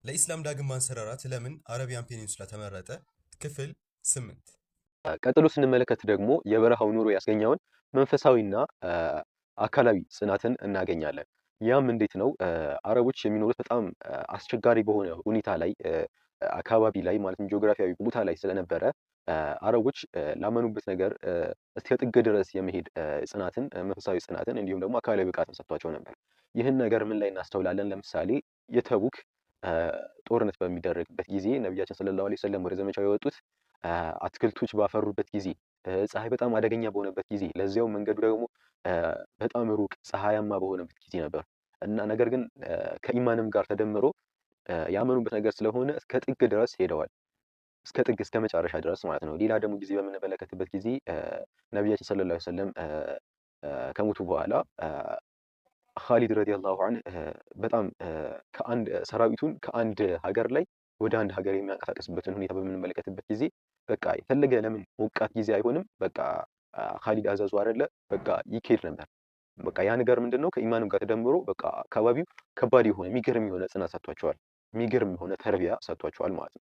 ለኢስላም ዳግም ማንሰራራት ለምን Arabian Peninsula ተመረጠ? ክፍል 8። ቀጥሎ ስንመለከት ደግሞ የበረሃው ኑሮ ያስገኘውን መንፈሳዊና አካላዊ ጽናትን እናገኛለን። ያም እንዴት ነው? አረቦች የሚኖሩት በጣም አስቸጋሪ በሆነ ሁኔታ ላይ፣ አካባቢ ላይ፣ ማለትም ጂኦግራፊያዊ ቦታ ላይ ስለነበረ አረቦች ላመኑበት ነገር እስከ ጥግ ድረስ የመሄድ ጽናትን፣ መንፈሳዊ ጽናትን እንዲሁም ደግሞ አካላዊ ብቃትን ሰጥቷቸው ነበር። ይህን ነገር ምን ላይ እናስተውላለን? ለምሳሌ የተቡክ ጦርነት በሚደረግበት ጊዜ ነቢያችን ሰለላሁ ዐለይሂ ወሰለም ወደ ዘመቻው የወጡት አትክልቶች ባፈሩበት ጊዜ፣ ፀሐይ በጣም አደገኛ በሆነበት ጊዜ፣ ለዚያው መንገዱ ደግሞ በጣም ሩቅ ፀሐያማ በሆነበት ጊዜ ነበር። እና ነገር ግን ከኢማንም ጋር ተደምሮ ያመኑበት ነገር ስለሆነ እስከ ጥግ ድረስ ሄደዋል። እስከ ጥግ፣ እስከ መጨረሻ ድረስ ማለት ነው። ሌላ ደግሞ ጊዜ በምንመለከትበት ጊዜ ነቢያችን ሰለላሁ ዐለይሂ ወሰለም ከሞቱ በኋላ ኻሊድ ረዲየላሁ ዐንሁ በጣም ከአንድ ሰራዊቱን ከአንድ ሀገር ላይ ወደ አንድ ሀገር የሚያንቀሳቀስበትን ሁኔታ በምንመለከትበት ጊዜ በቃ የፈለገ ለምን ሞቃት ጊዜ አይሆንም፣ በቃ ኻሊድ አዘዙ አይደለ፣ በቃ ይኬድ ነበር። በቃ ያ ነገር ምንድነው? ከኢማንም ጋር ተደምሮ በቃ አካባቢው ከባድ የሆነ የሚገርም የሆነ ጽናት ሰጥቷቸዋል። የሚገርም የሆነ ተርቢያ ሰጥቷቸዋል ማለት ነው።